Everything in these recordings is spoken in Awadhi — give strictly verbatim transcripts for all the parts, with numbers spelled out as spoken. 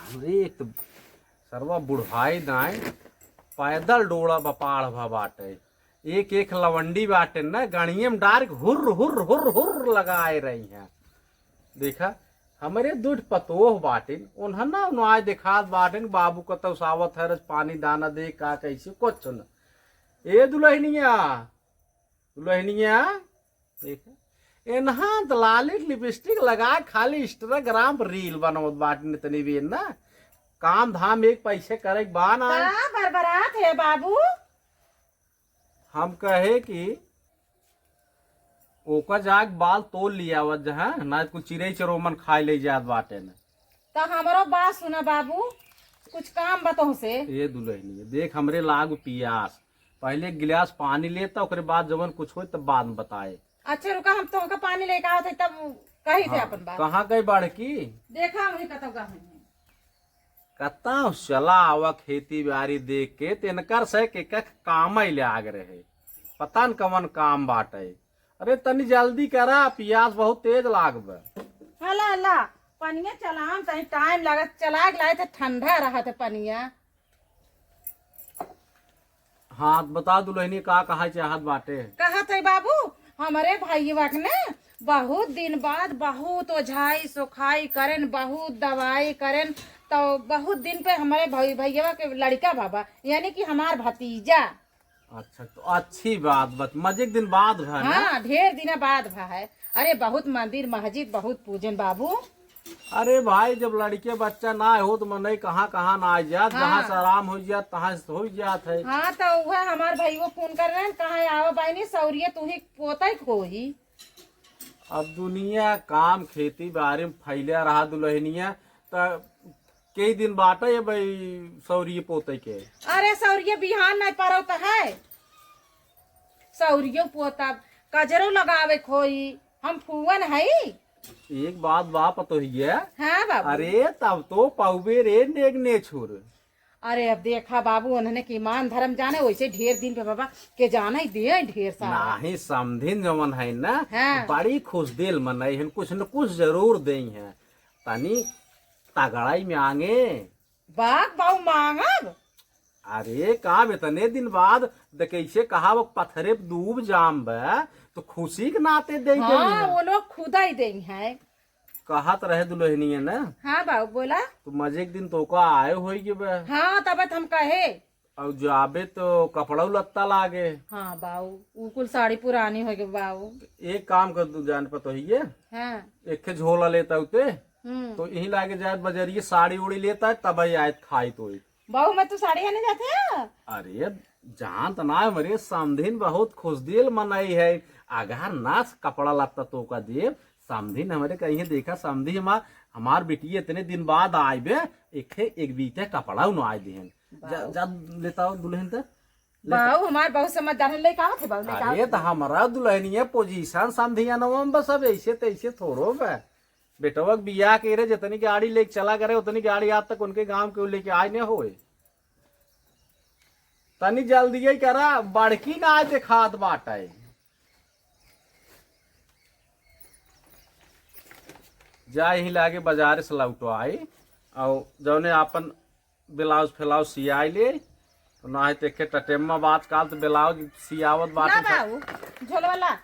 एक तो सरवा बुढ़ाई दाएं, पैदल डोड़ा बपाड़ भा बाटे। एक एक लवंडी बाटे न, गणिये में डार के हुर्र, हुर्र, हुर्र, हुर्र लगाए रही हैं। देखा, हमरे दुठ पतोह बाटिन, उन्हन ना उन्हाय देखात बाटिन, बाबू कतौ सावत है, रज पानी दाना दे, का कैसे, कुछ न। ए दुलहनिया, दुलहनिया, देख, एनहा त लाली लिपस्टिक लगा खाली Instagram पर रील बनवत बाटिन इतनी बेर ना। काम धाम एक पैसे करे के बा ना। का बरबरात है बाबू? हम कहे कि ओकर जाके बाल तोड़ लियावत जहाँ, ना कुल चिरई चरोमन खाए ले जात बाटे न। त हमरो बात सुना बाबू, कुछ काम बा तोहसे। ए दुलहनिया, देख हमरे लागू पियास, पहले एक गिलास पानी लेता, ओकरे बाद जवन कुछ होई तब बाद में बताए। अच्छा रुका, हम तोहका पानी लेके आवत है तब कही थे हाँ, अपन बात। कहाँ गई बड़की? देखा वही कतौ गई है। कतौ चला आवा खेती बाड़ी देख के, तेनकर से के कख काम ही ले आग रहे। पता न कवन काम बाटे। अरे तनी जल्दी करा, पियास बहुत तेज लाग बा। हला, हला, पनिया चलाम तनी टाइम लागत, चला के लाए थे, ठंडा रहत है पनिया। हाँ, त बता दुलहनी का कहा चाहत बाटे? कहत है बाबू, हमरे भइयवा के ने बहुत दिन बाद बहुत ओझाई सोखाई करेन, बहुत दवाई करेन, तो बहुत दिन पे हमरे भई-, भइयवा के लड़का बाबा, यानी कि हमार भतीजा। अच्छा, तो अच्छी बात, बत-, मजे के दिन बाद भा ना? हाँ, ढेर दिन बाद भा है। अरे, बहुत मंदिर मस्जिद बहुत पूजन बाबू। अरे भाई, जब लड़के बच्चा ना हो तो मनई कहाँ कहाँ ना आ जात, हाँ। जहाँ से आराम हो जात तहाँ से हो जात है। हाँ, तो वह हमार भाई वो फोन कर रहे हैं, कहाँ आवा बाइनी सौरिया तू ही पोता ही खोही। अब दुनिया काम खेती बाड़ी में फैला रहा दुलहनिया, त कई दिन बाटे ये भाई सौरिये पोते के। अरे सौरिये बिहान नहीं परत है, सौरियो पोता कजरो लगावे खोई, हम फुवन हई। एक बात बा पतोहिया। हाँ बाबू। अरे तब तो पौबे रे नेग नेछुर। अरे अब देखा बाबू, उन्हने के ईमान धर्म जाने, वैसे ढेर दिन पे बाबा के जाने ही दे ढेर सारा। नाही, समधिन जवन है ना, हाँ। बड़ी खुश दिल मनई है, कुछ न कुछ जरूर देई है। तनी तगड़ाई में आगे। बाग बाऊ मांगब। अरे का बे, इतने दिन बाद द कैसे कहा वो पत्थरे पे दूब जाम बे, तो खुशी के नाते दे हाँ, देंगे। वो लोग खुदा ही देंगे हैं। कहत रहे दुलहनिया ना। हाँ बाऊ बोला। तो मजे के दिन तो का आए होई के बे। हाँ तब हम कहे। और जाबे तो कपड़ा लत्ता लागे। हाँ बाऊ, उ कुल साड़ी पुरानी हो गई बाऊ। एक काम कर दू जान पतोहिए। हाँ। एक झोला लेता उते। हम्म। तो यहीं लागे जात बजरिए साड़ी उड़ी लेता है, तब ही आयत खाई तो। बाऊ, मैं तू साड़ी आने जाते हैं? अरे, जान त ना है, मरे समधिन बहुत खुश दिल मनई है। अगर ना कपड़ा लत्ता तो का देव, समधिन हमरे कहीं देखा, समधी हमार, हमार बिटिया इतने दिन बाद आइबे, एक, एक बीते कपड़ा उन्हों आए दिहन। जा, बाऊ। जा लेता हो दुलहिन त। लेता। बाऊ, हमार बहुत समझदार है, लेके आवत है बाऊ, लेके अरे, आवत त है। हमारा दुलहनिया position समधिया नवम बस अब ऐसे तैसे थोड़ो बा। बेटवा के बियाह के रे, जितनी गाड़ी लेके चला करे, उतनी गाड़ी आज तक उनके गांव के लेके आए न होए। तनी जल्दी ही करा, बड़की ना आज देखात बाटे। जा यही लागे बाजार से लौटो आई, और जौने आपन ब्लाउज फ्लाउज सियाई ले, तो ना है तेखे टटेम्मा बात काल तो ब्लाउज सियावत ना बाटे सब। बाऊ, झोलवा ला।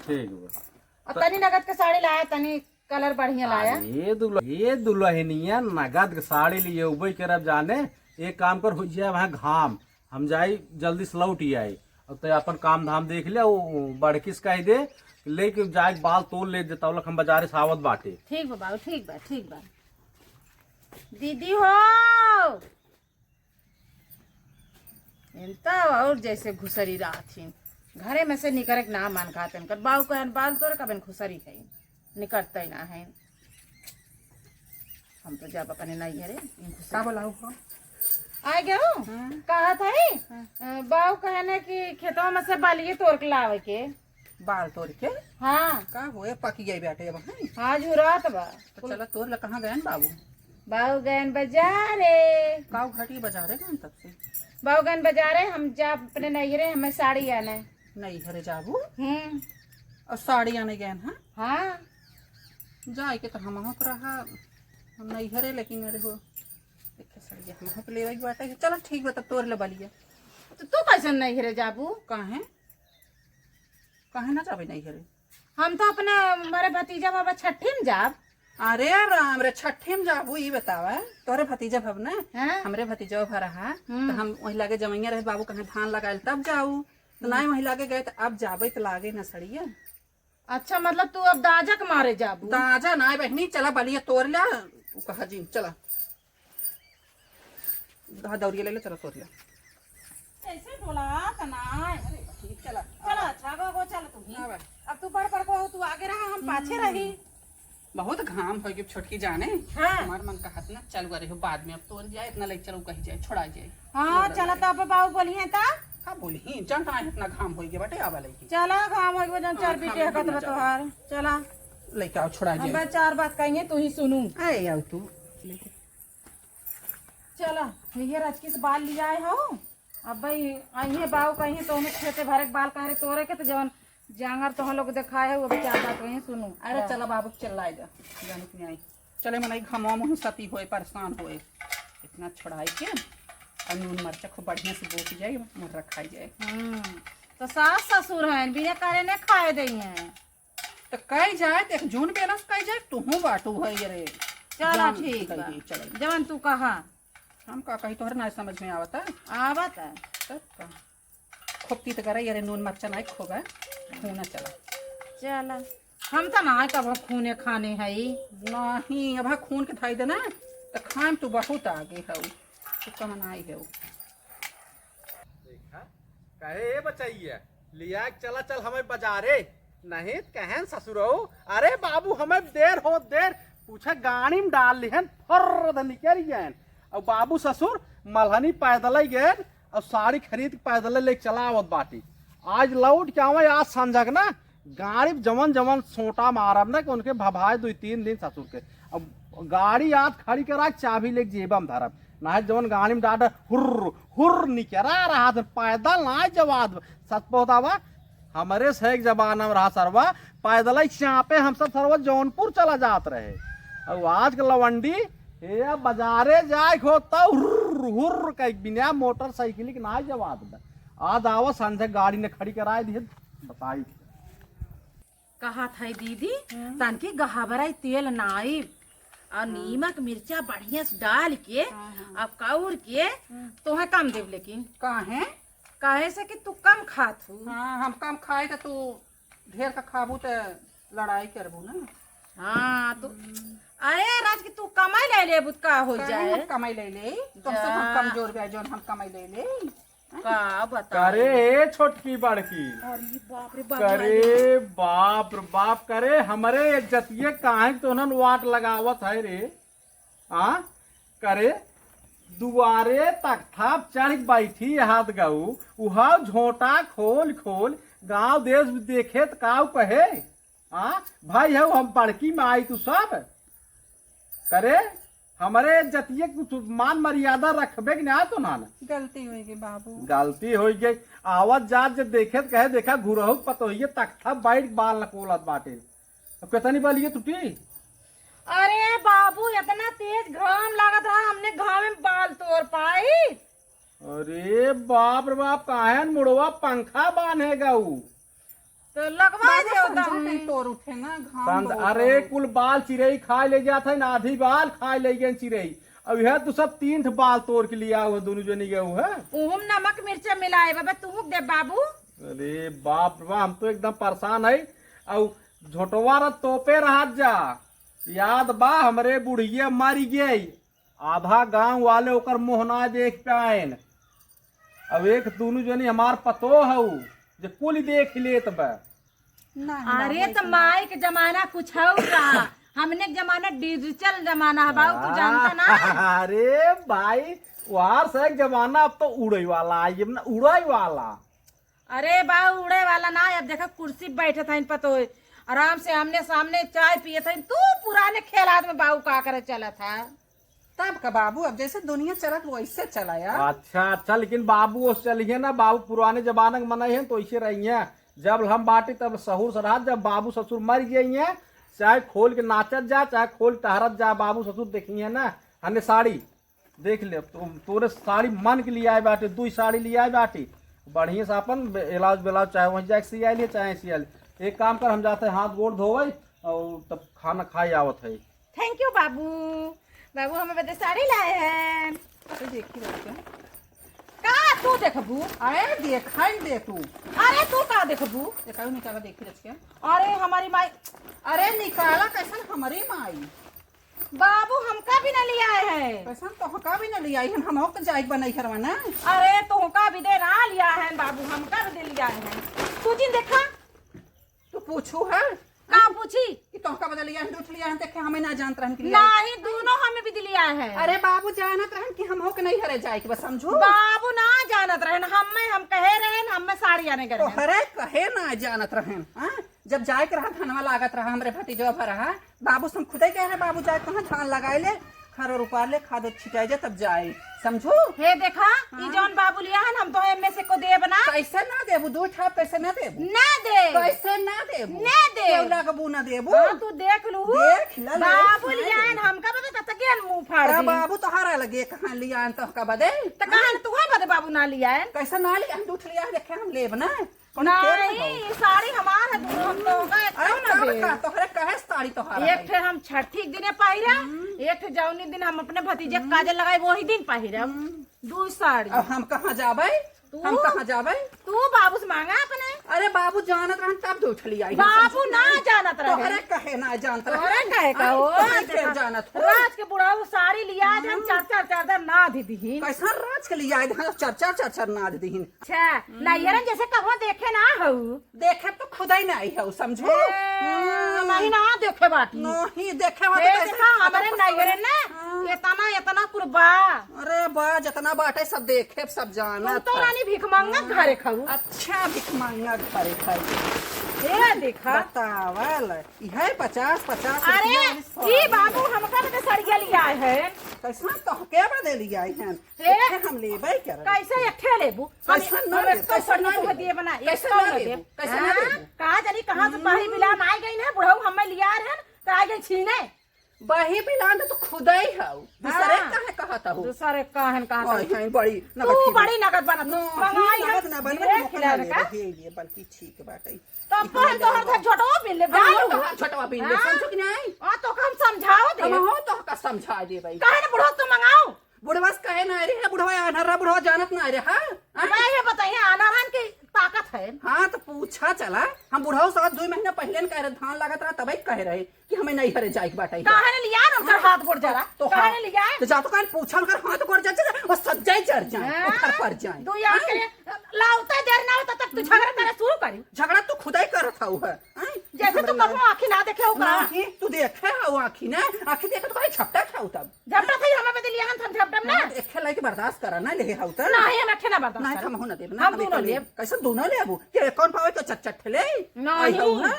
ठीक बा। और त- तनी नगद के साड़ी लाया, तनी कलर बढ़िया लाया। अरे दुल्ह-, ये दुल्हनिया नगद के साड़ी लिए उबई करब जाने, एक काम कर, हो जाए वहाँ घाम, हम जाई जल्दी से लौट ही आई, और तो अपन काम धाम देख ले, वो बड़किस कह दे, लेके जाए बाल तोड़ ले, जब तक हम बाजारे से आवत बाटे। ठीक बा बाऊ, ठीक बा, ठीक बा। दीदी हो, इनता और जैसे घुसरी रहत ही, घरे में से निकरे के नाम मान खाते इनकर। बाऊ कहन बाल तोरे कबन घुसरी है, निकरते ना है। हम तो जब अपने नहीं घरे, इनको से का बोलाऊ हो? आ गयो? हाँ। कहा था ही? हाँ। अ, बाऊ कहने कि खेतवा में से बालिए तोड़ के लावे के। बाल तोड़ के? हाँ। का होए, पक गई बाटे अब, हैं? हाँ, झुरात बा। तो चला तोड़ ले, कहाँ गए बाबू? बाऊ गए बाजारे। बाऊ घाटी बाजारे गए तब से? बाऊ गए बाजारे, हम जा अपने नैहरे, हमें साड़ी आने। नैहरे जाबू? हम्म। और साड़ी आने गए हैं? हाँ। जाए के तो हम रहा। हम नैहरे, लेकिन अरे हो, देखे सड़िया हम हक लेवे के बाटे। चला ठीक बा, तब तोर ले बलिया। तो तू कैसे नैहरे जाबू? काहे? काहे ना जाबे नैहरे? हम तो अपने, हमारे भतीजा बाबा छठी में जाब। अरे राम रे, छठी में जाबू, ई बतावा, तोहरे भतीजा भब ना? हाँ। हमरे भतीजा भा रहा, हम्म। तो हम वही लागे जमैया रहे, बाबू कहे धान लगायल तब जाऊ, तो हम्म। नाई वही लागे गए, तो अब जाबे तो लागे ना सड़िया। अच्छा, मतलब तू अब दाजा के मारे जाबू? दाजा ना बहनी, चला बलिया तोर ला, उ कहा जी, चला। हाँ, दौड़िया ले ले, चला तोर ला। ऐसे डोला त ना। अरे बहनी, चला। चला, अच्छा गो, गो, चल तू ही। हाँ, बा। अब तू बड़ बड़ को, तू आगे रहा, हम पाछे हम्म। रही। बहुत घाम हो गई छोटकी जाने। हाँ। हमार मन कहत ना, चल अरे हो बाद में, अब तोर जाए, इतना ले चलो कही जाए, छोड़ा जाए। हाँ, बोल चला रहे। तो अब बाबू बोली है ता? का बोली ही, जानता है इतना घाम हो गया बाटे, आवा लेके। चला, घाम हो गया, जन हाँ, चार घाम पीटे हो हकत गया बा जाओ। तोहार। चला। लेके आओ, छोड़ा जाए। अब चार बात कहेंगे, तू ही सुनू। आए आओ तू। लेके। चला, ये रचकी से बाल लिया आए हो। अब भाई, आइए बाऊ कहीं तो हमें खेते भरे के बाल कह रहे तोरे के, तो जवन जांगर तो हम लोग दिखाए है, वो भी चार बात कहीं सुनू। अरे हाँ। चला बाबू, चिल्लाए जा, जाने के नहीं आई। चले मनई घमवा मुँह सती होए, परेशान होए, इतना छोड़ाई के और नून मरचा खूब बढ़िया से बोक जाए, मुर्रा खाई जाए। हम्म, तो सास ससुर हैं, बिना करे ने खाए दई हैं। तो कही जाए, तो एक जून बेलस कही जाए, तुहूँ बाटू है ये रे। चला जान ठीक निकल बा। गई, चले। जवन तू कहा। हम का कही, तोहरे ना समझ में आवता। आवता। तब का? खूब तीत गरा, ये रे नून मरचा नहीं खोबा, खूना चला। चला। हम तो ना कब खूने खाने है। नहीं, अब खून के धाई देना, तो खाए में तू बहुत आगे हो, तू कम नहीं हो। देखा, कहे ए बचैया, लिया के चला चल हमें बाजारे, नहीं त कहेन ससुरऊ, अरे बाबू हमें देर हो देर, पूछे गाड़ी में डाल लिहन, फर्र द निकल गए। और बाबू ससुर मलहनी पैदल ही गए और साड़ी खरीद के पैदल लेके चला आवत बाटी। आज लौट के आवे, आज संझक ना गाड़ी में जवन जवन सोटा मारब ना कि उनके भभाए दुई तीन दिन ससुर के। अब गाड़ी आज खड़ी करा के चाबी लेके जेबा में धरब, ना है जवन गाड़ी में डाट हुर्र हुर्र निकरा रहा था, पैदल ना जवाद। सच बतावा, हमरे से एक जमाना में रहा सरवा, पैदल ही चापे हम सब सरवा जौनपुर चला जात रहे। अब आज के लवंडी, ए, बाजारे जाए के हो तो हुर्र हुर्र कह बिना मोटरसाइकिल के ना जवाद बा। आज आवा संझक गाड़ी ने खड़ी कराए दिए, बताई। कहत है दीदी, हम्म। तनकी गहबराई तेल नाई और हम्म। नीमक मिर्चा बढ़िया से डाल के हम्म, हम्म। और कौर के हम्म। तोहे कम देब, लेकिन काहे? काहे से कि तू कम खात हू। हाँ, हम कम खाए तो तू ढेर का खाबू तो लड़ाई करबू ना। हाँ, तू हम्म। अरे राज की तू कमाई ले लेबू त का हो काहे जाए? हम कमाई ले ले? तुमसे हम जा। कमजोर बे जौन हम कमाई ले ले? का बताई? करे ए छोटकी बड़की। अरे बाप रे बाप, करे बाप रे बाप, करे हमरे इज्जतिये काहे के तोहन वाट लगावत है रे? आ? करे दुआरे तख्ता पे चढ़ के बैठी हाथ गऊ, उहाव झोंटा खोल खोल गाँव देश देखे त काऊ कहे? आ? भाई हऊ हम बड़की माई तू सब। करे, हमरे इज्जतिये कुछ मान मर्यादा रखबे कि ना तो ना ना। गलती होइ गई बाबू। गलती होइ गई। आवत जात जे देखे त कहे, "देखा घुरहु पतोहिये तख्ता बैठ बाल नकोलत बाटे।" अब केतनी बलिये टूटी? अरे बाबू, इतना तेज घाम लागत रहा, हमने घाम में बाल तोर पाई। अरे बाप रे बाप, काहे न मुड़वा पंखा बांधे गऊ? तो लगवा बाबू, दे संझा होता कहीं है। तोर उठे ना, घाम संझ-, बहुत अरे है। कुल बाल चिरई खाए ले जात है ना, आधी बाल खाए ले गए चिरई। अब यह तू सब तीन ठे बाल तोर के लिया हुआ दोनों जनी गए हुए। उहुम नमक मिर्चा मिलाए बाबा, तू दे बाबू। अरे बाप रे बाप, हम तो एकदम परेशान है। और झोटवा रह तोपे रहत जा, याद बा हमरे बुढ़िया मर गई, आधा गांव वाले ओकर मुंह ना देख पाएन। अब एक दोनों जनी हमार पतोह हऊ, जे कुल देख लेत बा। नहीं, अरे बाबू, तो ऐसा माई के जमाना कुछ और रहा, हमने के जमाना डिजिटल जमाना है बाबू, तू जानता ना। अरे भाई, वार से एक जमाना अब तो उड़े वाला आई, अब ना उड़ाई वाला। अरे बाऊ, उड़े वाला ना, अब देखा कुर्सी पे बैठत हईन पतोय, आराम से आमने सामने चाय पियत हईन। तू पुराने खेलात में बाऊ का करे चलत है? तब का बाबू, अब जैसे दुनिया चलत वैसे चला यार। अच्छा अच्छा, लेकिन बाबू ओस चलिए ना, बाबू पुराने जमाने के मनई हैं तो ऐसे रहिए। जब हम बाटी तब सहूर से रहत, जब बाबू ससुर मर गए हैं, चाहे खोल के नाचत जा, चाहे खोल टहरत जा, बाबू ससुर देखिहैं ना। हने साड़ी देख ले, तो, तोरे साड़ी मन के लियाए बाटे, दुई साड़ी लियाए बाटे, बढ़िया से अपन बे-, ब्लाउज, ब्लाउज चाहे वहीं जाके सियाए लिए, चाहे सियाए लिए। एक काम कर, हम जाते हैं हाथ गोड़ धोवे और तब खाना खाए आवत है। Thank you बाबू। बाबू हमें बदे साड़ी लाए हैं। तो देखी रख के। का तू देखबू? अरे देखाई दे तू। अरे तू का देखबू? देखाई निकाला, देखी रख के। अरे हमारी माई। अरे निकाला कैसन हमारी माई? बाबू हमका भी न लियाए हैं। कैसन तोहका भी न लियाई हैं? हमहू के जाए के बनई हरवा ना। अरे तोहका भी दे ना लियाए हैं बाबू, हमका भी दे लियाए हैं। तू जिन देखा। तू पूछू है? का पूछी? कि तोहका बदे लियाए हैं, दूठ लियाए हैं, देखे हमें ना जानत रहन कि लियाए हैं। नहीं, दोनों हमें भी दे लियाए हैं। अरे बाबू जानत रहन कि हमहू के नैहरे जाए के बा, समझू? बाबू ना जानत रहन, हमें, हम कहे रहन, हमें साड़ी आने के रहन। तोहरे कहे ना जानत रहन, हाँ? जब जाए के रहा, धनवा लागत रहा, हमरे भतीजवा भा रहा, बाबू से हम खुदे कहे रहे, "बाबू जाए कहाँ, धान लगाए ले, खर और उपार ले, खाद और छिटाए जा, तब जाए।" समझू? हे देखा, ई हाँ। जौन बाबू लिया है ना, हम तो एमे से को देब ना। कैसे ना देबू? दू छाप कैसे ना देबू? ना दे। कैसे ना देबू? ना दे। क्यों लगबू ना देबू? हाँ, तू देख लू। देख ले, बाबू ले, लिया है ना, हमका बता तब तक ये मुंह फाड़ दी। बाबू तोहरा लगे कहाँ लिया है, तोहका बदे? तो कहाँ तोहरा बदे बाबू ना लिया है? कैसे ना लिया? हम दूठ लिया है, देखे हम लेब ना। कौन तेल नहीं, लगाओ? ये साड़ी हमार है, दोनों हम तो होगा, एक अरे तो ना तब दे। का, तोहरे कहे साड़ी तोहरा एक है? ठे हम छठी के दिने पहिरब, हम्म। एक ठे जौनी दिन हम अपने भतीजे के हम्म। काजल लगाई, वही दिन पहिरब। हम्म। दू साड़ी। अब हम कहाँ जाबै? तू? हम कहाँ जाबै? तू बाबू से मांगा अपने। अरे बाबू जानत रहन तब दो ठे लियाई हम, बाबू समझू ना नहीं? जानत रहे। तोहरे कहे ना जानत रहे। तोहरे कहे का हाँ, हो? तोहरे फेर देखा, जानत हो। राज के बुढ़ाऊ साड़ी लिया आज हम हम्म। चार चार चार चार ना दी दीहिन। कैसन राज के लिया आज हम चार चार चार चार ना दी दीहिन? अच्छा, हम्म। नैहरन जैसे कबो देखे ना हऊ। देखे तो खुदै नाहीं हऊ, समझू? ए, हम्म। नहीं ना देखे बाटी। नहीं देखे बाटी ए, तो ऐसे देखा, हमरे पता नैहरे ना, हाँ। एतना, एतना कुल बा। अरे बा, जतना बाटे सब देखे, सब जाना तुम तो था। रानी भीख मांगत हाँ। घरे खाऊ। अच्छा, भीख मांगत घरे खाऊ। ए, देखा। बतावल, इहे पचास, पचास अरे, रुपया वाली ई साड़ी। बाबू हमका बदे सड़िया लिया है। कैसन तोहके बदे लिया है? हे? एके हम लेबै करब। कैसे एके लेबू? हम, कैसे ना हम लेबू? एक सौ कैसे ना सौ लेबू? दिए बना, एक कैसे सौ ना ना लेबू? देब। कैसे ना हाँ? लेबू? कहाँ जानी कहाँ से हम्म। बाही बिलान आ गई ना, बुढ़ऊ हमें लिया रहन, तो आ गई छीने। बाही बिलान तो खुदै हऊ। दूसरे हाँ। काहे कहत हऊ? दूसरे काहन कहत हऊ? ओए, हैं, बड़ी तू नगद की बड़ी नगद बनत। नो, मंगाई नगद हम ना बने, धीरे मौका खिला ना दे, लेबे। हे लिए, बल्कि ठीक बाटे। तब इतना तो हम ज्यादा तोहर से छोटवा बिन लेब, हम जान हो लो। तोहर छोटवा बिन लेब, हाँ। समझो कि नहीं? हाँ, तो हम समझाओ दे। हम हो तोहका समझा देबै। काहे ना बुढ़ऊ तू मंगाओ? बुढ़वा से कहे ना रे, बुढ़वा आन्हर रहा, बुढ़वा जानत ना रे, हाँ? हाँ? मैं ये बताइए, आन्हरन की ताकत है। हाँ, तो पूछा चला। हम बुढ़ऊ से दुई महीना पहिले न कहे रहे, धान लागत रहा, तबे कहे रहे कि हमें नैहरे जाए के बाटे। काहे ने लिया ना उनकर हाँ? हाथ गोड़ जरा? तो काहे हाँ। ने लिया? तो जा तो काहे पूछा उनकर हाथ गोड़ जर जाए, और सज्जाई जर जाए, हाँ? उधर पर जाए। दो यार हाँ? के लिए लावता जर ना होता तब तू झगड़ा करे शुरू करी। झगड़ा तू खुदाई करत हऊ है, हैं? जैसे तू कबो आँखी ना देखे हो का? नहीं, तू देखे हऊ आँखी ना, आँखी देखे तो कहीं झपटा खाऊ तब। झपटा खाई, हमें बदे लिया हन, हम झपटम ना। हाँ, एक खेलाई के बर्दाश्त करा ना, ले हऊ त। नहीं, हम एक ठे ना बर्दाश्त नहीं, करब। हम हो ना देब, ना, हम हम दोनों एक लेब। कैसे दोनों लेबू? ये कौन पावे तो चट चट ठेले? नहीं। आई हऊ, हाँ?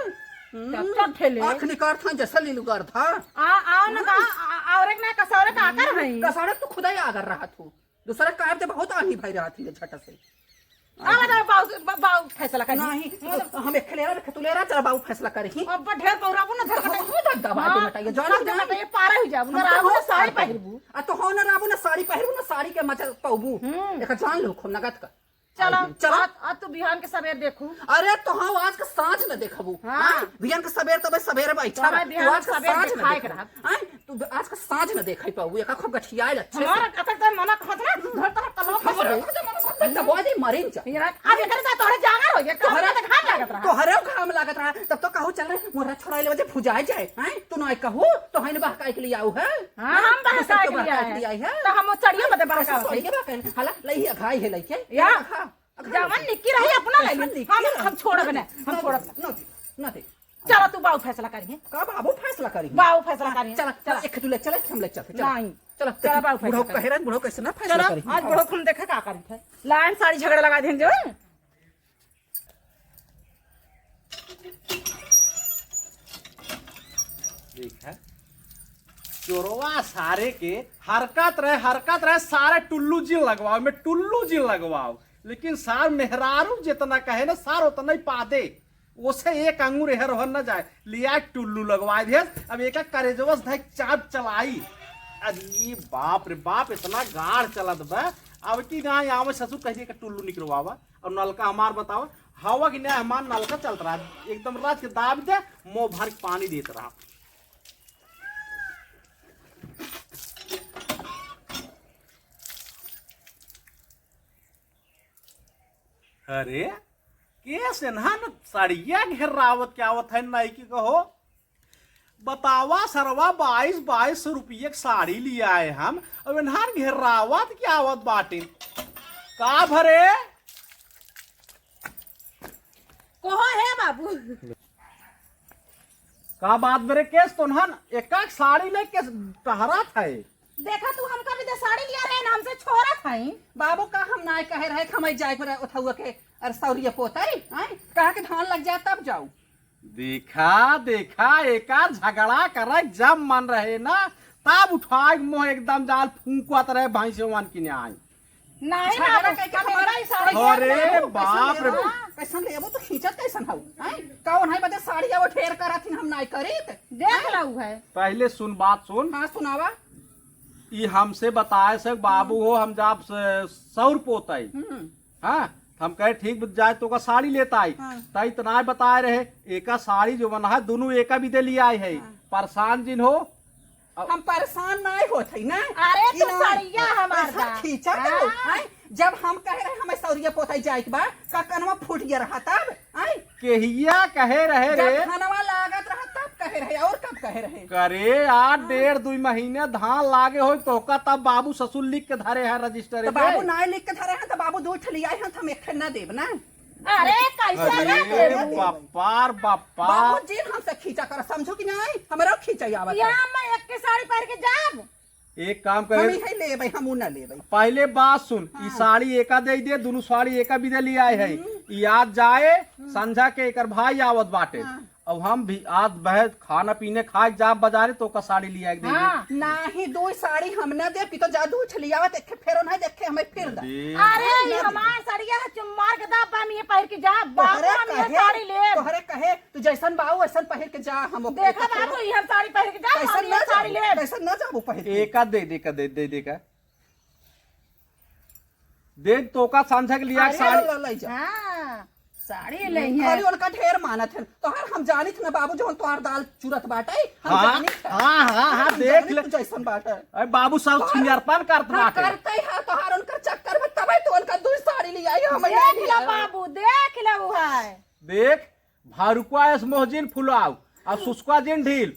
चट चट ठेले। आँख निकार था, जैसा लीलू कर था। आ, आओ ना का, आ, आ, और एक ना कसौरे का आकर हम्म, है। कसौरे तू खुदा ही आगर रहा तू। दूसरा काम ते बहुत आनी भाई रहा थी झट से। अब बताओ, बाऊ, बा-, बाऊ फैसला करी। नहीं, मतलब तो हम एक ले रहा, तू ले रहा, चला बाऊ फैसला करे ही। अब ढेर बौराबू ना तो झगड़ा। हम तो दबा के हाँ, मटाइए, जाना झगड़ा नहीं। मटाइए, पारा ही जाबू, हम ना तो राबू हो ना साड़ी पारा। पहिरबू। आ तो हो ना राबू ना साड़ी पहिरबू, ना साड़ी के मजा पाबू। हम्म। एक जान लो खूब नगद का। चलो, आई, चलो। आज, आज तू बिहान के सवेर देखू। अरे तो हाँ, आज का सांझ न देखबू। हाँ। हाँ, बिहान के सवेर तो भाई सवेरे बैठा तो रह। मैं तू बिहान आज के का सवेर सांझ न देखाए के देखबू। रहब। हाँ, तू आज का सांझ न देखाई पाबू, एक खूब गठियाए अच्छे से। हमारा कतक देर मना कहत ना, घर तरफ तलाक हमारा कर दे। कतक देर मना कहत ना, दबा दे, मरेन जा। ये आज एकर साथ तोहरे जांगर हो गया, तोहरे तोहरे घाम लागत रहा। तोहरे घाम लागत रहा, तब तो कहू चल रहे, मोरा छोड़ा ले वजह भुजाए जाए, हैं? तू ना कहू, तो है ना बहकाए के लिए आऊ है? हाँ, हैं? हम तू सब बहकाए तो के लिए बहकाए आए के लिए हैं। आई है। तो हम वो चढ़िए बदे बहकाए। सॉरी के बहकाए, हाला, लई है, घाई है लइके। या, खा, खा। जवन निक्की रही अपना ले ली। कैसा निक्की हम, रही? हम छोड़ब ना, हम ना छोड़ब दे, ना। ना दे, ना दे। चलो तू बाऊ फैसला करिए। का बाबू फैसला करिए? बाऊ फैसला हाँ, करिए। चला, चला, चला। एक तू ले चला, हम ले चलते, चला। नहीं। चला, चला, बाऊ फैसला बुढ़ऊ करिए। कहे रहे, बुढ़ऊ कैसे ना फैसला चला, करिए। आज बुढ़ऊ को हम देखे का करिए। लाइन साड़ी झगड़ा लगा देंगे जो। ठीक है। चोरवा सारे के हरकत रहे, हरकत रहे, सारे टुल्लू जिन लगवाओ, मैं टुल्लू जिन लगवाओ। लेकिन सार मेहरारू जितना कहे ना, सार उतना ही पा दे। ओसे एक अंगुर एहर ओहर न जाए, लिया टुल्लू लगवाए देस। अब एका करेजवा से धइ चाप चलाई। अरे बाप रे बाप, इतना गाढ़ चलत बा। अब की गाय आवे ससुर कह दिए कि टुल्लू निकलवावा। और नलका हमार बतावा, हवा की नहीं हमार नलका चलत रहा, एकदम रच के दाब दे, मुंह भर के पानी देत रहा। अरे, केस एन्हन साड़िया घेरावत के आवत है नाई की कहो? बतावा सरवा, बाईस, बाईस सौ रुपये के साड़ी लियाए हम, अब एन्हन घेरावत के आवत बाटे। का भरे? कहो हे बाबू। का बात बरे केस, तोन्हन एकाक साड़ी लेके टहरत है? देखा तू हमका भी दे साड़ी लिया रहे ना, हमसे छोड़त है। बाबू का हम नाय कहे रहे कि हमें जाए पर उठौआ के अरे सौरिया पोतई, आय? कहा के धान लग जाए तब जाऊ। देखा, देखा, एका झगड़ा करे जब मन रहे ना, तब उठाए के मुंह एकदम जाल फूंकत रहे भैंसवन की न्याय। नहीं झगड़ा बाबू, कइके हम हमारा ही साड़ी अरे लेबो, बाप रे। कैसन लेबो? कैसन लेबो तो खींचत कैसन हऊ? हैं? कौन है बदे साड़ी वो ढेर करत हिन, हम नाई करीत? देख लऊ है। पहले सुन, बात सुन। हाँ, सुनावा। ई हमसे बताए से बाबू हो, हम जाब से सौर पोतई। हम्म। हाँ, हम कहे ठीक जाए तो का साड़ी लेत आई। हाँ। त इतना बताए रहे, एका साड़ी जो बना है, दोनों एका भी दे लिया है। हाँ। परेशान जिन हो, हम परेशान नाय होत हई ना। अरे, ई तू ना, साड़िया हमार ऐसा बा। खींचा हाँ। करो, हैं? जब हम कहे रहे हमें सौरिया पोताई जाए के बा, का कनवा फूट गया रहा तब, हैं? केहिया कहे रहे जब रे? धनवा लागत रहा तब कहे रहे, और कब कहे रहे? करे यार, हाँ। डेढ़ दुई महीने धान लागे होई तोहका, तब बाबू ससुर लिख के धरे हैं रजिस्टर तो पे। बाबू नाय लिख के धरे हैं तो बाबू दू ठे लियाए हैं तो हम एक ठे ना देब ना। अरे, कैसे अरे, ना देबू? बप्पा रे बप्पा। बहुत जिन हमसे खींचा कर, समझो कि नहीं? हमरा खींचा आवत है। यहाँ मैं एक के साड़ी पहन के जाब। एक काम हम करे, इहे लेबै, हम उ ना लेबै। पहले बात सुन, ई हाँ। साड़ी एका दे दे, दोनों साड़ी एका भी दे लिया है। हम्म। ई आज जाए, हम्म। संझा के एकर भाई आवत बाटे। हाँ। अब हम भी आज बहे खाना पीने खाए जाब बाजारे तो ओका साड़ी लिया के दे दे। हाँ। नाही, दो साड़ी हम ना देब, कि तो जा दू ठे लियावत, एक फेरो ना देखे हमें फिर दा। अरे, अरे, ई ना हमार साड़िया है, चुम्मार के दाब, हम ये पहिर के जाब, बाबू, तोहरे हम ये कहे, साड़ी लेब। तोहरे कहे, तू जैसन बाऊ, वैसन पहिर के जा, हम ओके देखा देखा बाबू, ई हम साड़ी पहिर के जाब, हम कैसन ये ना साड़ी जाबू, लेब। कैसन ना जाबू पहिर के? एका दे दे, का दे दे, दे का। देख, तोका सांझा के लिया अरे, साड़ी। लो, लो, ले जा। हाँ, साड़ी ले हैं। खाली उनका ढेर मानत है। तोहार हम जानित न बाबू, जौन तोहार दाल चुरत बाटे, हम हाँ, जानित है। हाँ, हाँ, हाँ, हम देख जानित ले। तू जैसन बाटे। अरे बाबू, सब तोहार छिनियरपन करत हाँ, बाटे। करते हैं, तोहार उनकर चक्कर में तबे तो उनका दू साड़ी ले आई, हम देख ले लो लिया। बाबू, देख लो है। देख, भारुकवा एस मोहजिन फुलाव, आ सुस्का जिन ढील।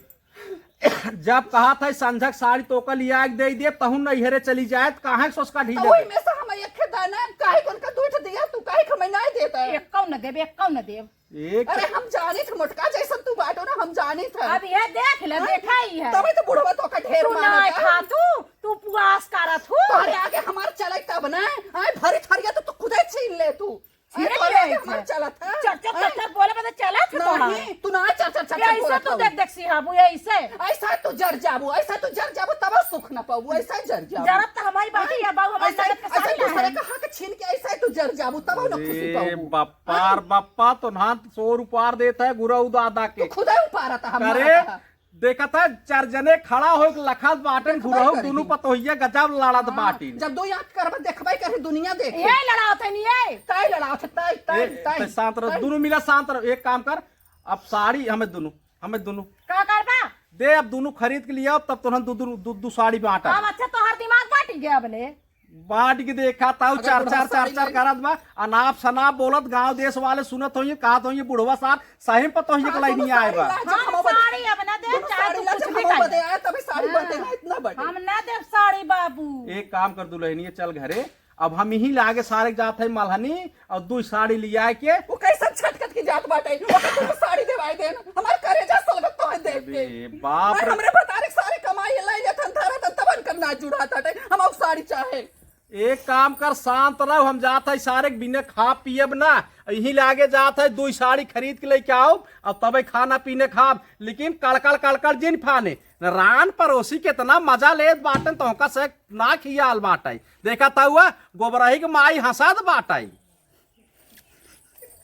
जब कहा था संझक साड़ी तोका लिया के दे दे, तहु नैहरे चली जाए, त काहे के सोचका ढीले तो वही बे? में से हम एक दाना, काहे के उनका दूठ दिया, तू काहे के हमें नहीं देता है? एक कौन न देबे, एक कौन न देब। एक अरे हम जानित है मोटका जैसन तू बाटो ना, हम जानित है। अब ये देख ले, हाँ? देखा ही है। तबे तो बुढ़वा तोका ढेर तू मानत ना है। खा तू, तू उपवास करत हूँ। तोहरे आगे हमार चले तब ना, आए भरी थरिया तो तू खुदे छीन ले तू। अरे, अरे, तोरे अरे, हमार चलत है। चल, चल, चल, हैं? चल, बोले बता, चलत है तोहार। नहीं, तू ना चल, चल, चल, ये चल, ऐसे बोलत तू हूँ। देख, देख, सिहाबू, ये ऐसे। ऐसा तू जर जाबू, ऐसा तू जर जाबू, तब सुख न पाबू, ऐसा जर जाबू। जरत तो हमारी बात हैं? ही है, बाबू, हमारे ऐसे, साथ के ऐसे साथ दूसरे हैं। का हक छीन के ऐसा तू जर जाबू, तब न खुशी अरे, पाबू। बप्पा रे हैं? बप्पा, तो ना शोर उपार देता है गुरु दादा के। तू खुदा उपारत है, अरे, मारत है। देखत है, चार जने खड़ा होइके लखत बाटन, देखबे घुरहु करी। दुनू पतोहिया गजब लड़त हाँ, बाटिन। जब दो आँख करबे, देखबे करी, दुनिया देखे। ये लड़ावत है, ये। तय लड़ावत है, तय, तय, ए, तय, तय शांत रहो, तय। दुनू मिला शांत रहो। एक काम कर, अब साड़ी हमें दुनू, हमें दुनू। का करबा? दे, अब दुनू खरीद के लियाओ, तब तोहन दू, दू, दू, दू साड़ी बांटा। अब अच्छा, तोहर दिमाग बांट गया बले। बांट के देखा ताऊ, अगर चार बुढ़वा चार चार साड़ी चार लाई। करत बा, अनाप शनाप बोलत, गांव देश वाले सुनत होइए, कहत होइए, "बुढ़वा सार सही में पतोहिए के हाँ, लाइन दोनों नहीं आए साड़ी बा।" ला, जब हाँ, हम साड़ी अब ना दे, दोनों चाहे साड़ी तू ला, कुछ जब भी हम कर। बदे आए, तभी साड़ी हाँ। बदे ना, इतना बटे। हम ना देब साड़ी बाबू। एक काम कर दुल्हनिया, चल घरे, अब हम यहीं लागे सारे जात है मलहनी, और दू साड़ी लिया के। वो कैसन छटकत की जात बाटे, ओके तू साड़ी देवाई देन, हमार करेजा सलगत तो है देख के। अरे बाप और रे। हमरे भतारे के सारे कमाई लाई लेथन, धरत तबन कर ना जुड़ात हटे, हम और साड़ी चाहे। एक काम कर, शांत रहो, हम जात है सारे के बिना खा पियब ना, यहीं लागे जात है, दू साड़ी खरीद के लेके आओ, अब तबे खाना पीने खाब, लेकिन कड़कड़ कड़कड़ जिन फाने, रान पड़ोसी कितना मजा लेत बाटन, तोहका से ना खियाल बाटे। देखा था हुआ, गोबराही के माई हंसत बाटे।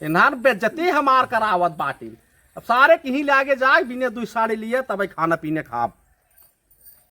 इन्हान बेइज्जती हमार करावत बाटी। अब सारे कहीं लागे जाए, बिने दुई साड़ी लिए, तबे खाना पीने खाब।